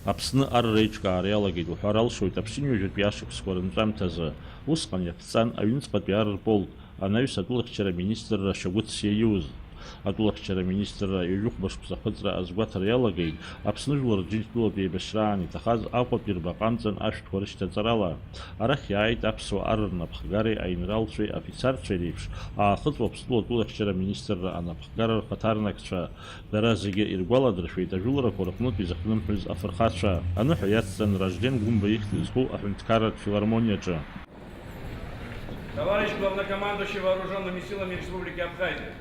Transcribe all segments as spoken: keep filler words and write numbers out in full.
Аԥсны ар реиҿкаара иалагеит уҳәар алшоит аԥшьынҩажәатәи ашықәсқәа рынҵәамҭазы. Усҟан иаԥҵан аҩныҵҟатәи ар рполк, анаҩс атәылахьчара аминистрра шьагәыҭс иаиуз. Атәылахьчара аминистрра ҩажәихәба шықәса ахыҵра азгәаҭара иалагеит Аԥсны жәлар Џьынџьтәылатә еибашьраан иҭахаз Аҟәатәи рбаҟа амҵан ашәҭқәа рышьҭаҵарала. Арахь иааит аԥсуа ар рнапхгареи аинралцәеи афицарцәеи реиԥш, Аахыҵ Уаԥстәыла атәылахьчара аминистрра анапхгара рхаҭарнакцәа. Дара зегьы иргәаладыршәеит ажәыларақәа рҟнытә изыхнымҳәыз афырхацәа. Аныҳәа иацҵан Ражден Гәымба ихьӡ зху аҳәынҭқарратә филармониаҿы. Товарищ главнокомандующий вооруженными силами Республики Абхазия,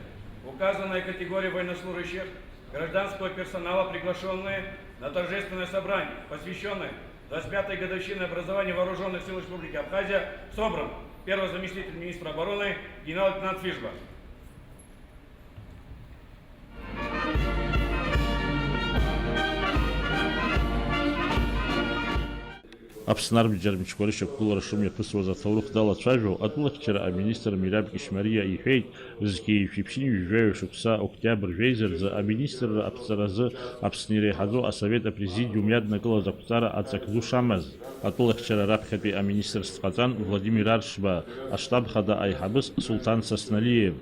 указанная категория военнослужащих, гражданского персонала, приглашенные на торжественное собрание, посвященное двадцать пятой годовщины образования вооруженных сил Республики Абхазия, собран первый заместитель министра обороны генерал-лейтенант Фишбах. Аԥсны арбџьар мчқәа рышьақәгылара шымҩаԥысуаз аҭоурых далацәажәо, атәылахьчара аминистр Мираб Кьышьмариа иҳәеит, зқьи жәшәи ԥшьынҩажәи жәаҩа шықәса октиабр жәеиза рзы аминистрра аԥҵаразы Аԥсны иреиҳаӡоу асовет апрезидиум иаднакылаз ақәҵара аҵак ду шамаз. Атәылахьчара раԥхьатәи аминистрс дҟаҵан Владимир Аршба, аштаб хада аиҳабыс Сулҭан Сасналиев.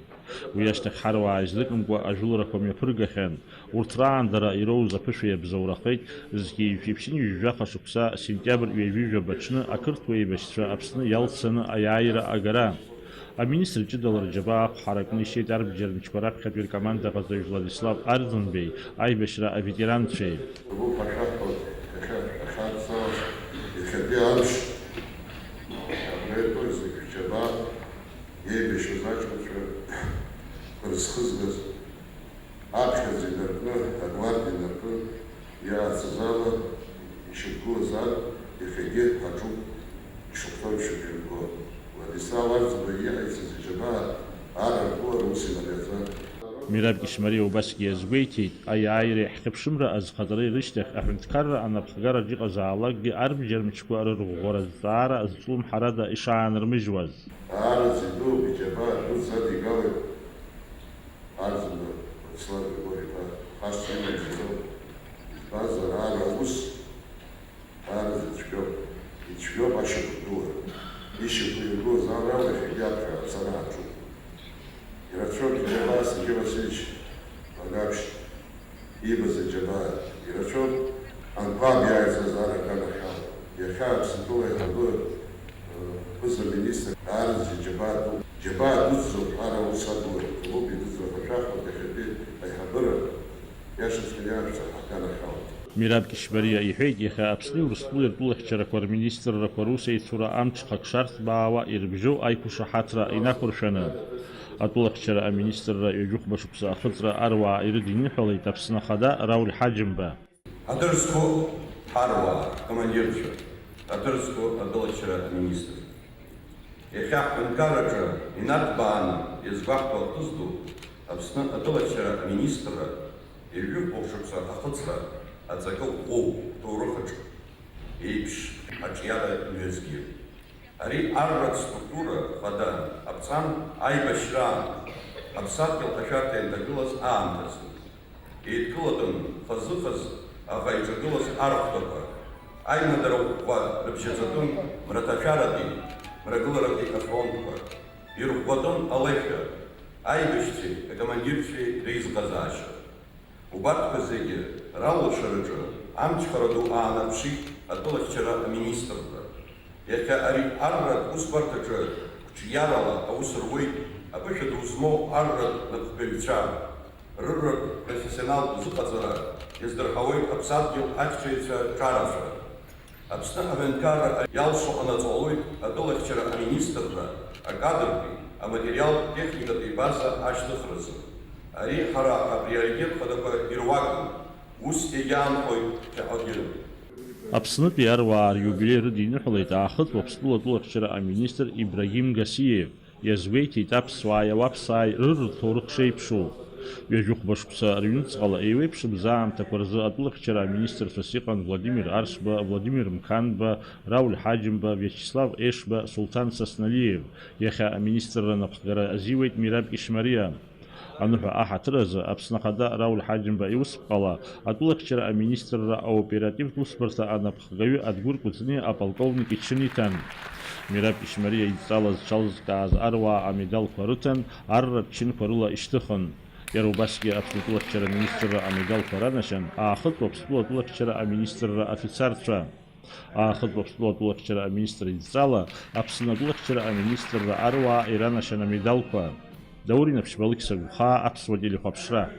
Уи ашьҭахь ҳаруаа излыкымкәа ажәыларақәа мҩаԥыргахьан. Урҭ раан дара ироуз аԥышәа иабзоурахеит, зқьи жәшәи ԥшьынҩажәи жәаха шықәса сентиабр ҩажәи жәаба аҽны ақырҭуа еибашьцәа Аԥсны иалцаны аиааира агара. Аминистр ҷыдала рџьабаа ахә ҳаракны ишьеит арбџьар мчқәа раԥхьатәи ркомандаҟаҵаҩ Владислав Арӡынбеи, аибашьра аветеранцәеи. Агәыԥ ашәахәа иахьа-, иахьадҵаауаз иахьатәи амш абра итәоу зегь рџьабаа еибашьуаз аҷкәынцәа рызхызгаз. Аԥхьаӡа инаркны, агвардиа инаркны иаацыз ала ишьақәгылаз ар иахьагьы ҳаҿуп, ишахәҭоу ишьақәиргыло. Владислав Арӡынба иҟаиҵаз иџьабаа ар аргылара ус имариаӡан. Мираб Кьышьмариа убасгьы иазгәеиҭеит, аиааиреи ҳхьыԥшымра азхаҵареи рышьҭахь аҳәынҭқарра анапхгараҿ иҟазаалакгьы арбџьар мчқәа рырӷәӷәара азҵаара зҿлымҳарада ишаанырмыжьуаз. Аараӡа идууп, иџьабаа дуӡӡа адигалеит. Арӡынба Владислав Григорий-иԥа, хашҭра имаӡаӡоуп, избанзар, ара аус даараӡа цәгьоуп, ицәгьоуп ашьақәыргылара. Ишьақәиргылаз ала иахьагьы аԥхьара аԥҵара ҳаҿуп. Ирацәоуп Џьабаа Сергеи Васильевич Лагаԥшь. Ибаз аџьабаа ирацәоуп, анқәаб иааиҵаз ар аганахьала. Иахьа Аԥсынтәыла аиҳабы, э, ԥыза министр, аараӡа џьабаа ду, џьабаа дуӡӡоуп, ара аус адулара ҭабуп, идыӡрақәа шәахуеит иахьатәи аиҳабыра, иашаҵәҟьаны иаашәҵа ҳаганахьала. Мираб Кьышьмариа иҳәеит, иахьа Аԥсни Урыстәылеи ртәылахьчарақәа рминистррақәа русеицура амҽхак шарҭбаауа ирыбжьоу аиқәшаҳаҭра инақәыршәаны. Атәылахьчара аминистрра ҩажәихәба шықәса ахыҵра аруаа ирыдиныҳәалеит Аԥсны Ахада Рауль Ҳаџьымба. Адырзхо ҳаруаа, командирцәа, адырзхо атәылахьчара аминистр. Иахьа ҳҳәынҭқарраҿы инарҭбааны иазгәаҳҭо ахҭыс ду, Аԥсны атәылахьчара аминистрра ҩажәи хәба шықәса ахыҵра аҵакы ӷәӷәоуп, ҭоурыхаҿ еиԥш аҿиара мҩазгьы. Ари арратә структура хада аԥҵан аибашьраан Аԥсадгьыл ашәарҭа ианҭагылаз аамҭазы. Еидкылатәын хазы-хазы аӷа иҿагылаз архәҭақәа, аимадара ӷәӷәа рыбжьаҵатәын мраҭашәаратәи мрагыларатәи афронтқәа, ирӷәӷәатәын алеишәа, аибашьцәеи акомандирцәеи реизыҟазаашьа. Убарҭқәа зегьы ралшараҿы амчхара ду аанарԥшит атәылахьчара аминистрра. Иахьа ари арратә усбарҭаҿы қәҿиарала аус руеит аԥышәа ду змоу арратә напхгаҩцәа, рырратә профессионалтә зыҟаҵара иаздырҳауеит аԥсадгьыл ахьчаҩцәа ҿарацәа. Аԥсны аҳәынҭқарра иалшо анаҵ ҟалоит атәылахьчара аминистрра акадртәи, аматериалтә-техникатәи база ашьҭыхразы. Ари ҳара априоритет хадақәа ируакын, ус иагьаанхоит ԥхьаҟагьы. Аԥснытәи аруаа риубилеи рыдиныҳәалеит Аахыҵ Уаԥстәыла атәылахьчара аминистр Ибрагим Гасиев. Иазгәеиҭеит аԥсуааи ауаԥсааи рыр рҭоурых шеиԥшу. Ҩажәи хәба шықәса рыҩнуҵҟала еиуеиԥшым зааамҭақәа рзы атәылахьчара аминистрцәас иҟан Владимир Аршба, Владимир Мқанба, Рауль Ҳаџьымба, Виачеслав Ешба, Сулҭан Сасналиев. Иахьа аминистрра анапхгара азиуеит Мираб Кьышьмариа. Аныҳәа аҳаҭыр азы Аԥсны Ахада Рауль Ҳаџьымба иусԥҟала атәылахьчара аминистрра аоперативтә усбарҭа анапхгаҩы Адгәыр Кәыҵниа аполковник иҽы ниҭан. Мераб Ишмариа идҵала зҽалзкааз аруаа амедалқәа рыҭан, арратә чынқәа рыла ишьҭыхын. Иара убасгьы Аԥсны атәылахьчара аминистрра амедалқәа ранашьан Аахыҵ Уаԥстәыла атәылахьчара аминистрра афицарцәа. Аахыҵ Уаԥстәыла атәылахьчара аминистр идҵала Аԥсны атәылахьчара аминистрра аруаа иранашьан амедалқәа. Даур Инаԥшьба, Алықьса Гәхаа, Аԥсуа телехәаԥшра.